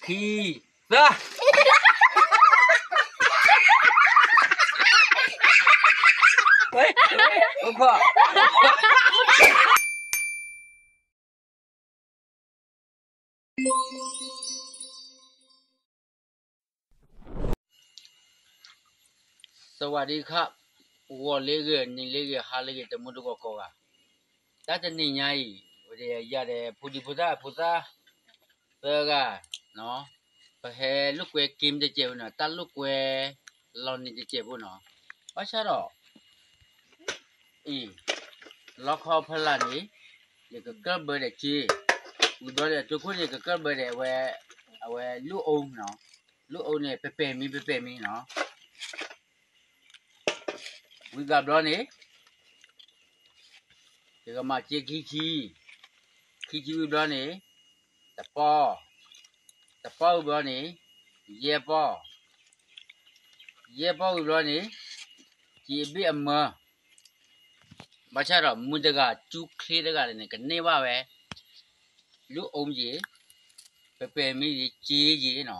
ခံ, သၢ. စဝးဒံခါ, ဂီၤလၢဂ့ၤ, နံၤလၢဂ့ၤ, ဟါလၢဂ့ၤ, တမူတကိးကိးဂၤ, တၢ်တနံၤညါအံၤ, ဝဲဒၣ်ယၤဒီး ဖိဒံဖိသၣ်ဖိသၣ်သၢဂၤ, ပဟဲလိာ်ကွဲ game တစဲးဖိနီၤ, တၢ်လိာ်ကွဲလီၤန့ၣ်တစဲးဖိနီၤ, ဘၣ်ဆၣ်ဒီး အံၤ, လီခီဖဲလၢ်န့ၣ်, ယကကၢၢ်ဘၢဒီးက့, ဝံၤဘျီဒီး အတိခိၣ်န့ၣ် ကကၢၢ်ဘၢဒီးအဝဲ, အဝဲလုၢ်အီၣ်နီၤ, လုၢ်အီၣ်န့ၣ် ပဲပဲမံ ပဲပဲမံနီၤ, ဝံၤဂၤဘျီန့ၣ် ယကမၤစ့ခံဆံ, ခံဆံဝံၤဘျီန့ၣ်, တပီၢ်, တပီၢ်ဝံၤဘျီန့ၣ်, ယဲၢ်ပီၢ်, ယဲၢ်ပီၢ်ဝံၤဘျီန့ၣ်, စ့အဘ့ၣ်အမၢ, ဘၣ်ဆၣ်ဒီးမုၢ်တဂၤကၠူချ့တဂၤန့ၣ် ကန့ၢ်ဘၣ်ဝဲ, လုၢ်အီၣ်ယ့ၤ, ပဲပဲမံယ့ၤ, စ့ယ့ၤနီၤ,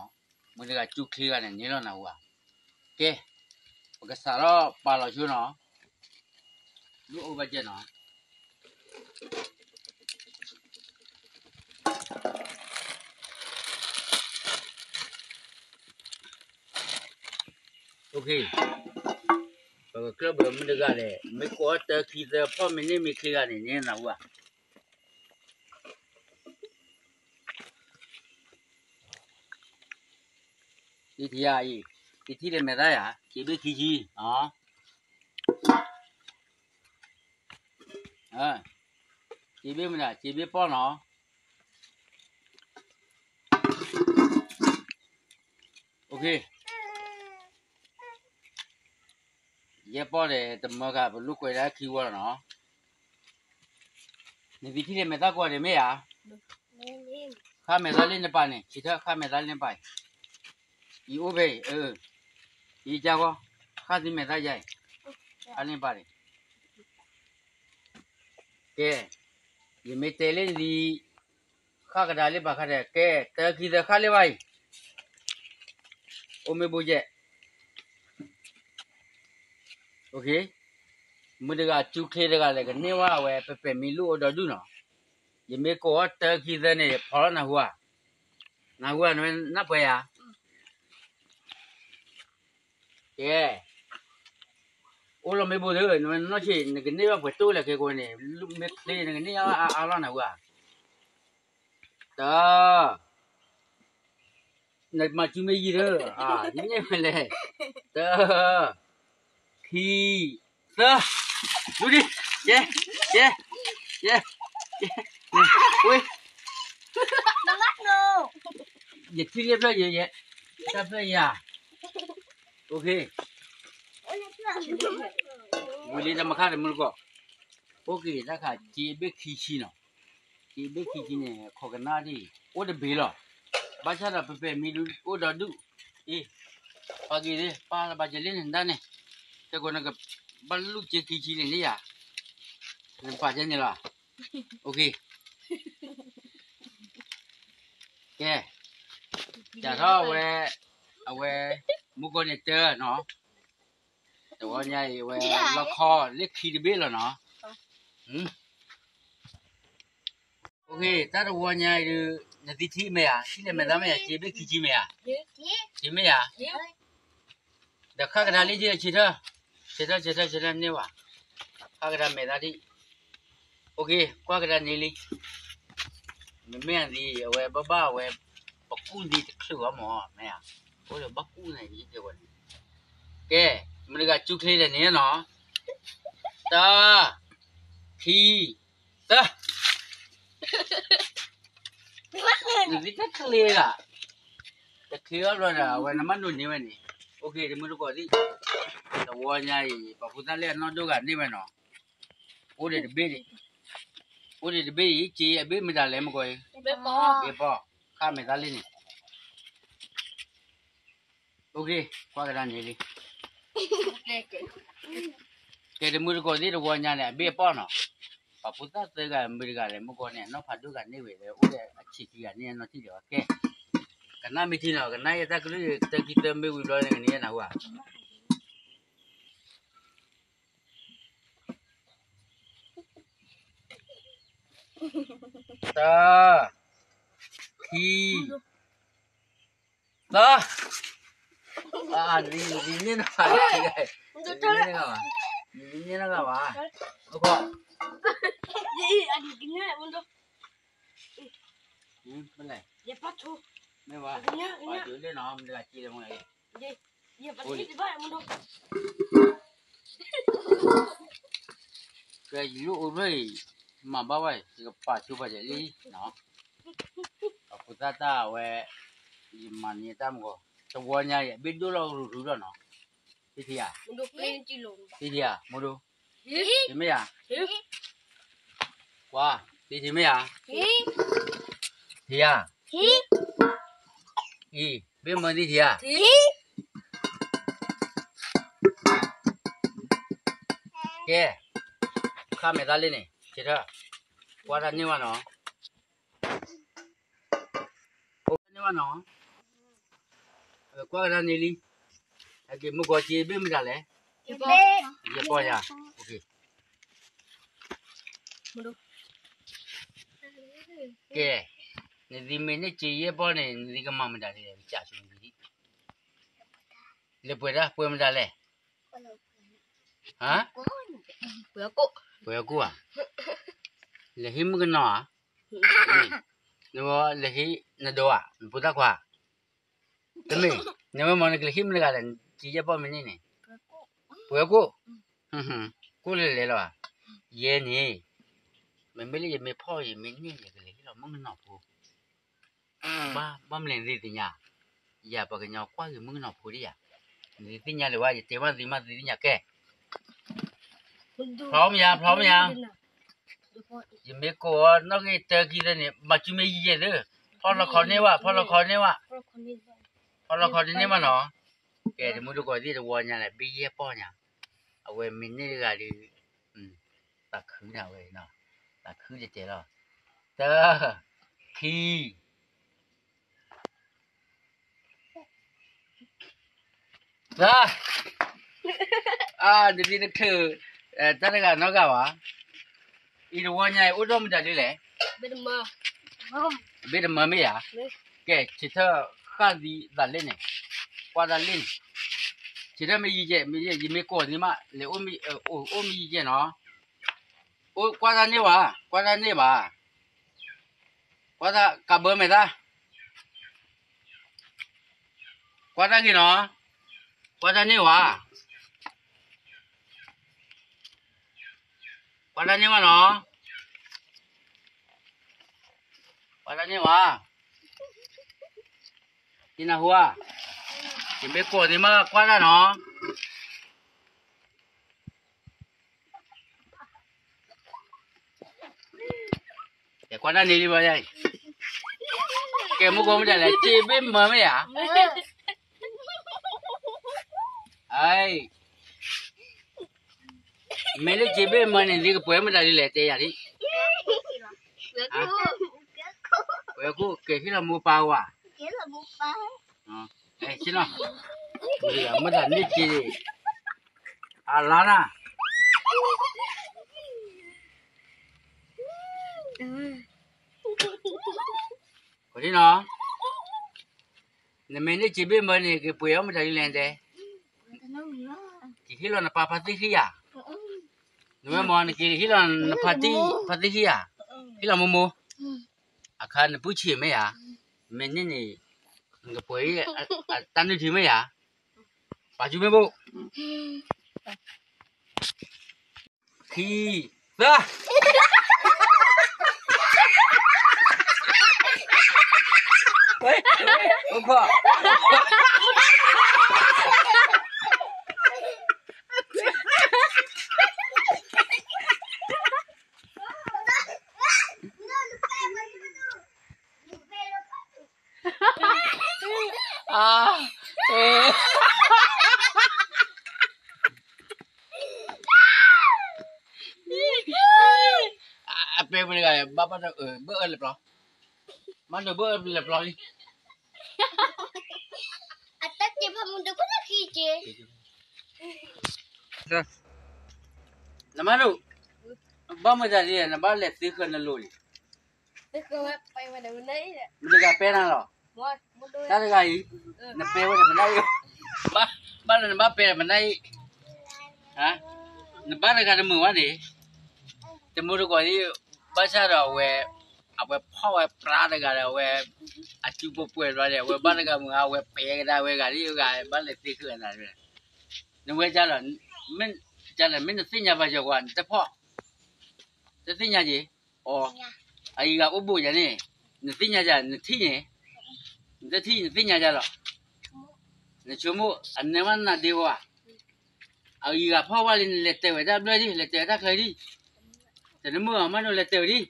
မုၢ်တဂၤကၠူချ့ဂၤန့ၣ် န့ၢ်လီၤနၢ်ဟူဧါ, ကဲ, ပကစးထီၣ်ပာ်လီၤဆိနီၤ, လုၢ်အီၣ်ဘၣ်ကဲနီၤ ပကကျၢၢ်ဘၢမုၢ်တဂၤလဲၣ်, မ့ၢ်ကိးအီၣ်တၢခံသၢဖီၣ်မ့ၢ်န့ၢ်မ့ၢ်ချ့ဂၤန့ၣ် န့ၢ်နၢ်ဟူဧါ, ယထံၣ်ယၤအံၤ, ယထံၣ်လၢမဲာ်သၣ်ယၤ, စ့ဘ့ၣ်ခံဆံ, စ့ဘ့ၣ်မနုၤ, စ့ဘ့ၣ်ပီၢ်နီၤ, ယဲၢ်ပီၢ်ဒီးတမၢဃာ် ပလိာ်ကွဲဒၣ်ခံဝီလီၤနီၤ, နသုထံၣ်လၢမဲာ်သၣ်ကွၢ်န့ၣ်မ့ၢ်ဧါ, ဃၣ်မဲာ်သၣ်လၢနပၤန့ၣ်, ဆံးထၢၣ်ဃၣ်မဲာ်သၣ်လၢနပၤအံၤ, ယအိၣ်ဖဲအံၤ, ယကၢ်ဃီ, ဃၣ်သုမဲာ်သၣ်ယါအံၤ, ဃၣ်လၢနပၤန့ၣ် ကဲ, ယမ့ၢ်တဲလၢနလံ, ဃၣ်ကဒါလၢပှၤခါဒီး ကဲ, တၢခံသၢဃၣ်လၢပှၤအံၤ, အိၣ်မ့ၢ်ဘိယဲၢ်, မုၢ်တဂၤကၠူချ့တဂၤလဲၣ် ကန့ၢ်ဝဲအဝဲ ပပဲာ်မံလုၢ်အီၣ်ဒီဒူၣ်နီၤ, ယမ့ၢ်ကိးအီၣ်တၢခံသၢန့ၣ် ဖီလီၤနၢ်ဟူဧါ, နၢ်ဟူဧါ နဝဲနၢ်ပှဲၤယၤ ကဲ, အိၣ်လီၤမ့ၢ်ဘိသု, နဝဲနီၢ်ဆံး နကန့ၢ်ဘၣ်ပှဲၤတိၢ်လဲၣ်ခဲကိးန့ၣ်, မ့ၢ်ချ့နကန့ၢ်အါအါလီၤနၢ်ဟူဧါ, တၢ, နမၤစုမ့ၢ်ယံၤဒီး, န့ၢ်ဝဲလဲၣ်, တၢ, ခံ, သၢ, ဒူဒံ, ကဲ, ကဲ, ကဲ, ဝ့ၢ်, ယထံၣ်လၢဖျၢၣ်ယဲ, တၢ်ဖျၢၣ်ယၤ, ဝံၤလံတၢ်မၤခါတမုၢ်တကိး, အိၣ်က့ၤတၢ်ခါ စ့ဘ့ၣ်ခံဆံနီၤ, စ့ဘ့ၣ်ခံဆံန့ၣ် ခိးကနၣ်ဒံး အိၣ်တဘ့ၣ်လီၤ, ဘၣ်ဆၣ်ဒီးပပဲာ်မံဒုးအိၣ်ဒီဒူၣ်, အ့, ပာ်က့ၤသ့ၣ် ပာ်လၢပာ်ကဲလၢနဒါန့ၣ်, ခဲကိးနကဘၣ်လူၤစ့ခံဆံန့ၣ်လံယၤ, နပာ်ကဲန့ၣ်လီၤ, ကဲ, စးထီၣ်ဝဲ, အဝဲ, မုၢ်ကီၢ်န့ၣ်တၢနီၤ, တဝီညါအံၤ အဝဲလီခီလၢခံတဘ့ၣ်လီၤနီၤ, တၢ်တဝီညါအံၤဒုး နသုထံၣ်မ့ၢ်ဧါ, ထံၣ်လၢမဲာ်သၣ်မ့ၢ်ဧါ, စ့ဘ့ၣ်ခံဆံမ့ၢ်ဧါ, စ့မ့ၢ်ဧါ, ဒီးဃၣ်ကဒါလံ ဆံးထၢၣ်, ဆံးထၢၣ် ဆံးထၢၣ် ဆံးထၢၣ်န့ၢ်ဝဲ, ဃၣ်ကဒါမဲာ်သၣ်ဒံး, ကွၢ်ကဒါန့ၢ်လံ, မ့မ့ၢ်အသံ အဝဲဘၣ်ဘၣ်အဝဲ, ပကူၣ်သံတချုးအီၤမး မ့ၢ်ဧါ, အိၣ်ဒီးဘၣ်ကူၣ်န့ၣ် ယတဲဝဲန့ၣ်, ကဲ, မတၤဂၤစူၢ်ချ့လဲၣ်န့ၣ်နီၤ, တၢ, ခံ, သၢ, နသုတချ့ဂၤ, တချ့အီၤဘျီဒီး အဝဲနမ့ၢ်ဒိးန့ၢ်ဝဲန့ၣ်, အိၣ်က့ၤ တမုၢ်တကိးသ့ၣ်, တဝီညါအံၤ ပှၤဖိသၣ်လၢအနီၢ်ဒိၣ်ဂၤန့ၢ်ဝဲနီၤ, အိၣ်ဒီးတဘ့ၣ်န့ၣ်, အိၣ်ဒီးတဘ့ၣ်အံၤ စ့အဘ့ၣ်မတၤလဲၣ်မ့ၢ်ကီးအံၤ, ဘ့ၣ်ပီၢ်, ဃၣ်မဲာ်သၣ်လံန့ၣ်, အိၣ်က့ၤ ကွၢ်ကဒါန့ၣ်လံ, ကဲ တမုၢ်တကိးသ့ၣ် တဝီညါန့ၣ် အဘ့ၣ်အပီၢ်နီၤ, ပှၤဖိသၣ်သၢဂၤ မုၢ်တဂၤလဲၣ်မ့ၢ်ကီးန့ၣ် အနီၢ်ဖးဒိၣ်ဂၤန့ၢ်ဝဲလၢ အိၣ်ဒီးအဆံးခံဂၤန့ၢ်အနီၢ်ထံၣ်လၢၤဘၣ် ကဲ ကနၣ်မ့ၢ်ထံနီၤ, ကနၣ်ယတၢ်ကလုၢ်တၢ်ခံသၢမ့ၢ်ဝံၤဘျီန့ၣ် ကန့ၢ်ယနၢ်ဟူဧါ. တၢ, ခံ, သၢ, အါ, နန့ၢ်နီၢ်ဂၤ, နန့ၢ်နီၢ်ဂၤဘၣ်, နန့ၢ်နီၢ်ဂၤဘၣ်, အိၣ်ခိး, မ့ၢ်လဲၣ်, မ့ၢ်ဝဲ, ပှၤဒုးလၢနီၤ မတၤဂၤစံးလဲၣ်မ့ၢ်လဲၣ်, ကဲ ယလိၣ်အိၣ်ဖျၢၣ်အံၤ, မၤဘၣ်ဝဲ ယကပာ်ဆိပာ်စၢၤလံနီၤ, အဃိသတးတၢ်ဝဲ, ယမၤန့ၢ်တၢ်မူကီ, တဝီညါအံၤ ဘ့ၣ်ဒိၣ်လီၤကရူၢ်ကရူၢ်လီၤနီၤ, ဘ့ၣ်ထံဧါ, ဘ့ၣ်ထံဧါ, မိၢ်ဒိၣ်, ထံမ့ၢ်ဧါ, ကွၢ်, ဘ့ၣ်ထံမ့ၢ်ဧါ, ထံဧါ, အံၤ ဘ့ၣ်မၢသံထံဧါ, ကဲ, ခါမဲာ်သးလံန့ၣ် ဆဲးထၢၣ်, ကွၢ်တၢ်န့ၢ်ဝဲနီၤ, ကွၢ်တၢ်န့ၢ်ဝဲနီၤ, ကွၢ်ကဒါန့ၢ်လံ, အက့ၤ မုၢ်ကီၤစ့ဘ့ၣ်မတၤလဲၣ်, ယဲၢ်ပီၢ်ယၤ, ကဲ, နသုမ့ၢ်န့ၢ်စ့ယဲၢ်ပီၢ်န့ၣ် နသုကမၤမတၤလဲၣ်, ကစၢ်ဆိၣ်ဂ့ၤ, လဲၤပှဲၤတၢ် ပှဲၤမတၤလဲၣ်, ဟါ, ပှဲၤကိၣ်ဧါ, လဲၤဟံးမုၣ်ကနီၤဧါ, လဲၤဟံးနဒိးဧါ, နဖိသၣ်ခွါ, တမ့ၢ်, နဝဲမ့ၢ်နကလဲၤဟံးမတၤတဂၤလဲၣ်, စ့ယဲၢ်ပီၢ်မ့ၢ်န့ၢ်န့ၣ်, ပှဲၤကိၣ်, ကိၣ်လၢလဲၤလီၤဧါ, ယဲန့ၣ်, မ့မ့ၢ်လၢယမ့ၢ်ဖီၣ်ယမ့ၢ်န့ၢ် ယကလဲၤဟံးလီၤမုၣ်ကနီၤဖိ ဘၣ်မနုၤနသ့ၣ်ညါ, ယၤပှၤကညီကွၢ်က့ၤမုၣ်ကနီၤဖိဒ်ယၤ, နသ့ၣ်ညါလၢၤဝဲ ယတဲဘၣ်သုမး သုသ့ၣ်ညါကဲ, ဖျီမယၤ ဖျီမယၤ, ယမ့ၢ်ကိးအီၤနီၣ်ဂံၢ်တၢခံသၢန့ၣ် ဘၣ်ကူမ့ၢ်ယံာ်ယဲၢ်သၢ, ဖီၣ်လီၤခီန့ၢ်ဘၣ် ဖီၣ်လီၤခီန့ၢ်ဘၣ်, ဖီၣ်လီၤခီန့ၢ်ဘၣ်နီၤ, ကဲ တမူတကိးသ့ၣ်တဝီညါလဲၣ် ဘ့ၣ်ယဲၢ်ပီၢ်ညါ, အဝဲမ့ၢ်န့ၢ်တဂၤဒီး, သးခုန့ၣ်ဝဲ, သးခုတတဲလီၤ, တၢ, ခံ သၢ, အါ တဘ့ၣ်တချုး, တၢ်တဂၤနီတဂၤဘၣ်, အံၤတဝီညါအံၤ အိၣ်ဒီးမတၤဒ်လဲၣ်, ဘ့ၣ်တမၢမ့ၢ်ဧါ, ကဲ ဆံးထၢၣ်ဃၣ်သံသးလ့ၣ်န့ၣ်, ကွၢ်တၢ်လ့ၣ်န့ၣ်, ဆံးထၢၣ်မ့ၢ်ယံာ်ယဲၢ်, ယမ့ၢ်ကိးန့ၢ်မး လဲၤအိၣ်မ့ၢ်ယံာ်ယဲၢ်နီၤ, အိၣ်ကွၢ်တၢ်န့ၢ်ဘၣ်, ကွၢ်တၢ်န့ၢ်ဘၣ် ကွၢ်တၢ်ကးဘၢမဲာ်သၣ်, ကွၢ်တၢ်ဂ့ၤနီၤ, ကွၢ်တၢ်န့ၢ်ဝဲ, ကွၢ်တၢ်န့ၢ်ဝဲနီၤ, ကွၢ်တၢ်န့ၢ်ဝဲ, ယနၢ်ဟူဧါ, ယမ့ၢ်ကိးန့ၢ်မး ကွၢ်တၢ်နီၤ. ကဲ ကွၢ်တၢ်န့ၣ်လံဘၣ်ယါအံၤ, ကဲ မုၢ်ကီၢ်မုၢ်တၢ်လဲၣ် စ့ဘ့ၣ်မၢမ့ၢ်ဧါ, အ, မ့ၢ်လၢစ့ဘ့ၣ်မၢန့ၣ် လံကပှဲၤမတၤဒ်လဲၣ် တဲယၤဒ်, ပှဲၤခိၣ် ကဲဟ့ၣ်လီၤမိၢ်ပၢ်ဝဲ, ဆ့ၣ်နီၤ, မ့ၢ်တၢ်န့ၢ်စ့, အလါနၤ ခီဒ်နီၤ, နမ့ၢ်န့ၢ်စ့ဘ့ၣ်မၢန့ၣ် ကပှဲၤအီၣ်မတၤဒ်လဲၣ်တဲ, ကဟ့ၣ်လီၤနပၢ်ဖါတံၢ်ဟံၣ်ယၤ, နဝဲမ့ၢ်နကဟ့ၣ်လီၤနဖါတံၢ် ဖါတံၢ်ဟံၣ်ယၤ, ဟ့ၣ်လီၤမိၢ်မိၢ်, အခါနပုၢ်ဆံးမ့ၢ်ယၤ, မ့ၢ်န့ၢ်န့ၣ်, နကပှဲၤအံၤ, တၢ်နုၢ်ထံမ့ၢ်ယၤ, ပာ်စုမ့ၢ်ဘိၣ် ခံ, သၢ, အိၣ်ခိး, အါ, အပဲပှၤတဂၤ ဘၣ်ဘၣ်ဒီး ဘၣ်အၢလဲၤပျီ, မၤဒီးဘၣ်အၢလဲၤပျီလံ, နမါဒိၣ်, ဘၣ်မတၤဒ်လဲၣ် နဘၣ်လဲၤသ့ဃၢၤနလိၤန့ၣ်, မတၤတဂၤပဲနၤလီၤ, တၢ်တဂၤအံၤ, နပဲဝဲဒီးပနၢ်အံၤ, ဘၣ်လၢနဘၣ်ပဲဒီးပနၢ်အံၤ, နဘၣ်တဂၤတမုာ်ဝဲန့ၣ်, တမုာ်တကိးဒ်, ဘၣ်ဆၣ်ဒီးအဝဲ, အဝဲဖီၣ်ဝဲပြါတဂၤဒီးအဝဲ, အစုပှဲၤပှဲၤဘျီဒီး အဝဲဘၣ်တဂၤမုာ် အဝဲပဲကဒါဝဲဂၤဒ်ဂၤ ဘၣ်လဲၤသ့ဃၢၤနၤ, နဝဲကလီၤ, ကလီၤ မ့ၢ်နသ့ၣ်ညါဘၣ်ယီၤကွၢ် နတဖီၣ်, တသ့ၣ်ညါက့ၤ, အီ, အအံၤဂၤအိၣ်ဘိယၤန့ၣ်, နသ့ၣ်ညါယၤ နထံၣ်န့ၣ်, နတထံၣ် နသ့ၣ်ညါယၤလီၤ, နဆိကမိၣ် အနၢမးနၤဒ့ဝဲ, အအံၤဂၤဖီၣ်ဝဲလံ နလဲၤတဲာ်ဝဲတၢ်ဘျၢဒံး လဲၤတဲာ်ဝဲတၢ်ချၢဒံး, တနမုာ်အမးနလဲၤတဲာ်ဝဲဒံး,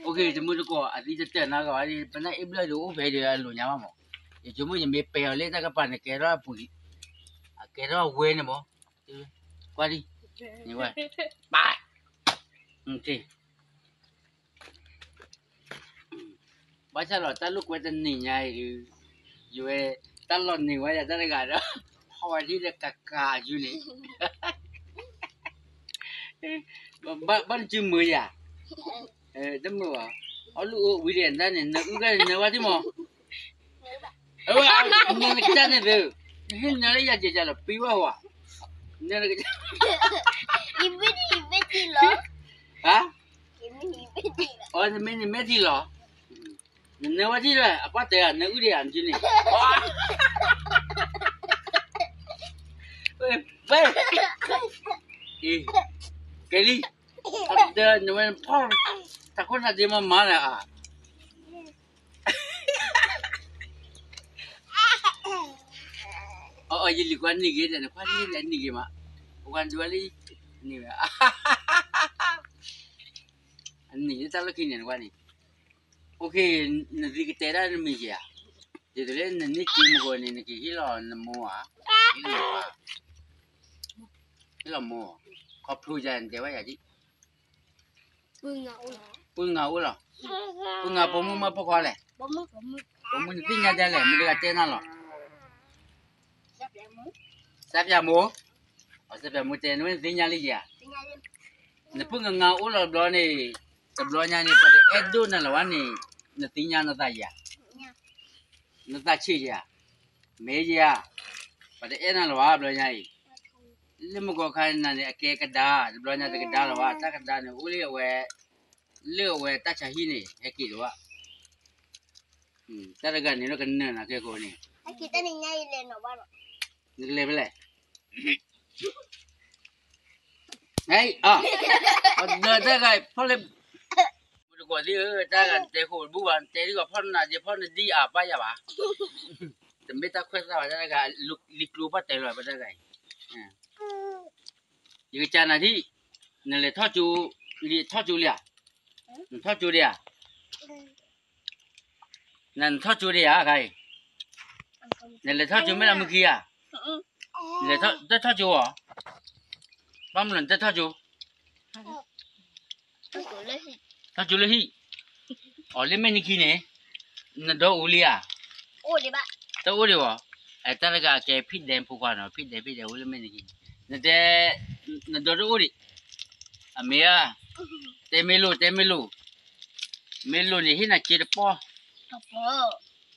အိၣ်က့ၤ တမုာ်တကိး အသံတတဲာ်နီတဂၤဘၣ်ဒံး ပနၢ်အ့ၣ်ဘျၢဒုးအိၣ်ဖဲဒီးအလိၤညါဘၣ်မး, ယဆိကမိၣ်ယမ့ၢ်ပဲအီၤလၢတၢ်ကပၤ နကဲထီၣ်အပူၤလံ, အကဲထီၣ်အဝဲန့ၣ်မး, ကွၢ်ဒံး, ပၢ်, ဘၣ်ဆၣ်လီၤ တၢ်လိာ်ကွဲတနံၤညါအံၤဒုး, ယဝဲ, တၢ်လီၤနံၤဝဲယၤတၢ်တဂၤဒီး, ဟီဝဲဒ်လၢကကၤအယူန့ၣ်, ဘၣ်နစုမုာ်ယၤ, တမုာ်ဘၣ်, အီၣ်လုၢ်အိၣ်ဝံၤဒီးတၢ်န့ၣ် နအုၣ်ကနၢဝဲဒံးမး, နကစၢ်န့ၣ်သု, နဟ့ၣ်နၢလၢယၤကကၤလီၤ ပံဝဲဝဲ, နကစၢ်, အီ နမ့ၢ်နမဲာ်ထံလီၤ, နနၢဝဲဒံးလၢ အပှၢ်တဲဧါ နအုၣ်ဒံးဧါ နစုန့ၣ်, ဝဲ, ကဲလံ, ဒီးနဝဲဖီၣ်, တၢ်ခိၣ်နၢ်ဒ့မးမၤလၢၤဧါ အီ ယလံၤကွၢ်နံၤဂ့ၤဒီး နကွၢ်နံၤလဲၣ်နံၤဂ့ၤမး, ပကွၢ်ဒုးဝဲလံ, နံၤဝဲ, အနံၤလၢတၢ်လီၢ်ခံန့ၣ် နကွၢ်န့ၣ်, အိၣ်က့ၤ, နသုကတဲဒၣ်နမံၤယၤဧါ, ဒ်သိးလၢနန့ၢ်က့မုၢ်ဂီၤန့ၣ် နကဟ့ၣ်လီၤနမိၢ်ဧါ, ဟ့ၣ်လီၤမိၢ်, ခီဖျိယၤ နတဲဝဲယၤဒ် ပုၢ်နၤအိၣ်လီၤ, ပုၢ်နၤပိာ်မုၣ်မ့ၢ်ပိာ်ခွါလဲၣ်, ပိာ်မုၣ်နသ့ၣ်ညါဒ်လဲၣ် မ့ၢ်တဂၤတဲနၤလီၤ, စၢ်ပၠးမိၢ်, စၢ်ပၠးမိၢ်တဲ နဝဲနသ့ၣ်ညါလံဧါ, နပုၢ်နၤအိၣ်လီၤတဘျီန့ၣ်, တဘျီညါန့ၣ် ပှၤတအဲၣ်ဒိးနၤလၢၤဘၣ်န့ၣ်, နသ့ၣ်ညါနသးဧါ, နသးဆံးဧါ, မ့ၢ်ဧါ, ပှၤတအဲၣ်နၤလၢၤဘၣ်တဘျီညါအံၤ, လၢမုၢ်ဂီၤခါနၤန့ၣ် အကဲကဒါ, တဘျီညါတကဒါလၢၤဘၣ်, တၢ်ကဒါန့ၣ် အိၣ်လၢအဝဲ, လၢအဝဲတၢ်ဆါဟံၣ်န့ၣ် ဟဲက့ၤဒံးဘၣ်, တၢ်တဂၤန့ၣ်လီၤကနၢၤနၤကဲကိးန့ၣ်, နကလဲၤဖဲလဲၣ်, ဟဲ, ဒီးတၢ်ဂၤဖီၣ်လၢ, တကိးသ့ၣ်ဧၢ, တၢ်ဂၤနတဲဃိာ်တဘူၣ်ဘၣ် နတဲဒ်ဂီၤဖီၣ်နၤဒ့ဖီၣ်နဒံၣ်အါဘၣ်ယၤဘၣ်, တမ့ၢ်တၢ်ခွဲးသးဘၣ် တၢ်တဂၤ, လံၤကျိၤဖီၣ်တဲလီၤပတၢ်ဂၤအံၤ, ယကစၢ်နၤထံၣ်, နလဲၤထီၣ်ကၠိ, လံထီၣ်ကၠိလံဧါ, နထီၣ်ကၠိဒံးဧါ, နနထီၣ်ကၠိဒံးဧါခါအံၤ, နလဲၤထီၣ်ကၠိမ့ၢ်လၢမုၢ်ခံဧါ, နလဲၤတထီၣ်ကၠိအီၤ, ဘၣ်မနုၤနတထီၣ်ကၠိ, ထီၣ်ကၠိလၢဟံၣ်, အီၤလၢမဲာ်နခံန့ၣ်, နဒီအိၣ်လံဧါ, တအိၣ်ဒံးဘၣ်, တၢ်တဂၤကဲဖံးဒဲးဖိခွါနီၤ ဖံးဒဲးဖံးဒဲးအိၣ်လၢမဲာ်နခံ, နတဲ, နဒီတအိၣ်ဒံး, အမ့ၢ်ဧါ, တဲမ့ၢ်လိၣ် တဲမ့ၢ်လိၣ်, မ့ၢ်လိၣ်န့ၣ်ဟ့ၣ်နၤစ့တပီၢ်,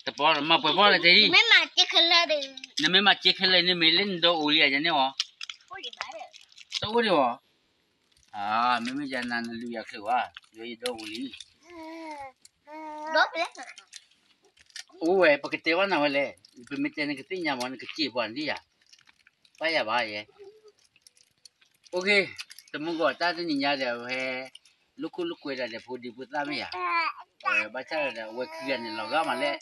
တပီၢ်မၤပှဲၤပီၢ်လၢတဲဒ်, နမ့ၢ်မၤစ့ခဲလၢာ်န့ၣ်မ့ၢ်လၢနဒီအိၣ်လံဧါယၤန့ၣ်အီၤ, တအိၣ်ဒံးအီၤ, မ့မ့ၢ်ယၤနၤနလူၤယၤချုးဝဲ, ယဒီအိၣ်လံ အိၣ်ဝဲ ပကတဲဘၣ်နၤဝဲလဲၣ်, ပမ့ၢ်တဲနကသ့ၣ်ညါမး နကစ့ၢ်ပှၤန့ၣ်ယၤ, ဘၣ်ယၤဘၣ်ယဲ, အိၣ်ခ့, တမူကီၢ်တၢ်တနံၤညါဒီးဝဲ, လိာ်ခိၣ်လိာ်ကွဲဒီးဖိဒံဖိသၣ်မ့ၢ်ယၤ, ဘၣ်ဆၣ်ဒီးအဝဲခံဂၤန့ၣ်လီၤဂာ်မးလၢ,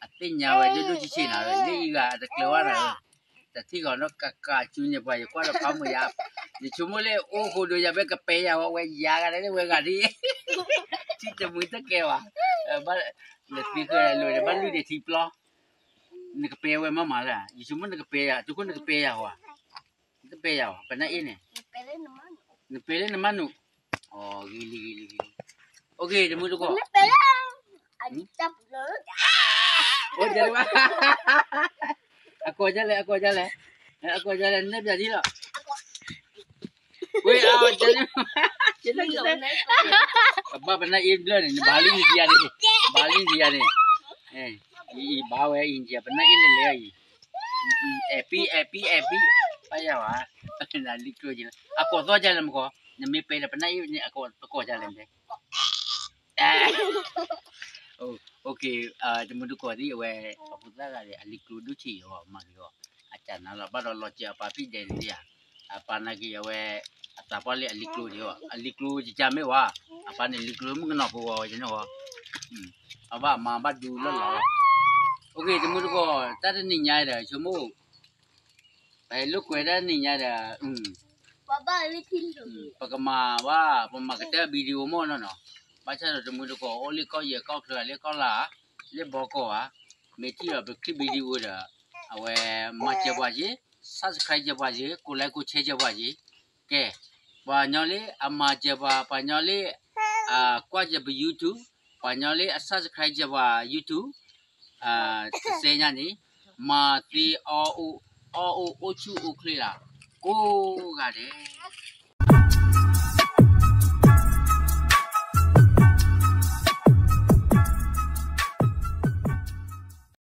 အသ့ၣ်ညါဝဲဒိၣ်ဒိၣ်ဆံးဆံးနၤ, လၢအံၤဂၤအတကျၢၤဘၣ်နၤဧၢ, တထံၣ်ဂီၤနီၢ်ကကးစုန့ၣ်ပှၤယကွၢ်ဒီးဖးမုာ်ယၤ, ယဆိကမိၣ်လၢအိၣ်ဃိဒိယၤဘၣ်ကပဲယၤဝဲ ဝဲယၤဂၤလၢဝဲဂၤဒ်, ထံၣ်တမှံၤတကဲဘၣ်, ဘၣ်, နသံဃၢၤလိာ်ဒီးဘၣ်လုၢ်ဒံးထံပျီ, နကပဲဝဲမးမးလၢ, ယဆိကမိၣ်နကပဲယၤ တုၤခိၣ်နကပဲယၤဝဲ, တပဲယၤဝဲ ပနၢ်အ့ၣ်န့ၣ်, နပဲလၢနမါနုာ်, ဂ့ၤလံဂ့ၤလံဂ့ၤလံ, အိၣ်ခ့ တမူတကိး, အိၣ်ဘၣ်, အကိးဒ်လဲၣ် အကိးဒ်လဲၣ် အကိးယၤလဲၣ် နဲၣ်ပၠးဒ်လီၤ. ဝဲအီၤ ကဘၣ်ပနၢ်အ့ၣ်ဘျၢၣ်န့ၣ် နဘၣ်လံနံၤယၤန့ၣ်, ဘၣ်လံနံၤယၤန့ၣ်, အံၤဘၣ်ဝဲအံၤ ပနၢ်အ့ၣ်လဲၤလဲၤအံၤ, အဲၣ်ပံ အဲၣ်ပံ အဲၣ်ပံ, ပယၤဝဲ, လံာ်ကျိၤက့ၤလီၤ အကိးသီယၤလဲၣ်မကီး, နမ့ၢ်ပဲဒီးပနၢ်အ့ၣ်န့ၣ် အကိးယၤလဲၣ်မတဲ တမုၢ်တကိးဒ်အဝဲ ပှၤဖိသၣ်ဂၤဒီး အလံာ်ကျိၤဒိၣ်ဆံးအီၤ မၤက့ၤအီၤ, အကနၤလီၤ ဘၣ်ဒီးလီၤစၢၤအပၢ်ဖံးဒဲးန့ၣ်ဧါ, အပၢ်နာ်က့ၤအဝဲ အသးပှၢ်လၢအလံာ်ကျိၤဒံးအီၤ, အလံာ်ကျိၤကကမ့ၢ်ဝဲ, အပၢ်န့ၣ်လံာ်ကျိၤမုၣ်ကနီၤဖိဝဲဝဲကန့ၣ်အီၤ, အဘၣ်မၤဘၣ်ဒူလၢလီၤလီၤ, အိၣ်က့ၤ တမုၢ်တကိး တၢ်တနံၤညါဒီး ဆိကမိၣ် ပလိာ်ကွဲတၢ်နံၤညါဒီး ပကမၤဘၣ် ပမၤကတၢၢ် video မ့ၢ်နီၤနီၤ, ဘၣ်ဆၣ်ဒီးတမုၢ်တကိး အိၣ်လၢကီၢ်ယဲၢ်ကီၢ်ချၢ လၢကီၢ်လာ် လၢဘီကီၢ်ဧါ, မ့ၢ်ထံၣ်ဒီးပ clip video ဒီး အဝဲမၤစၢၤပှၤက့ၤ subscribe စၢၤပှၤက့ၤ ကိး like ကိး share စၢၤပှၤက့ၤ, ကဲ, ပှၤညီလၢအမၤစၢၤပှၤ ပှၤညီလၢ အကွၢ်စၢၤပ YouTube, ပှၤညီလၢအ subscribe စၢၤပှၤ YouTube, တစဲးညါန့ၣ် မၤသ့အီၣ်အိၣ် အီၣ်အိၣ်အိၣ်ဆူၣ်အိၣ်ချ့လၢ ကိးဂၤဒဲး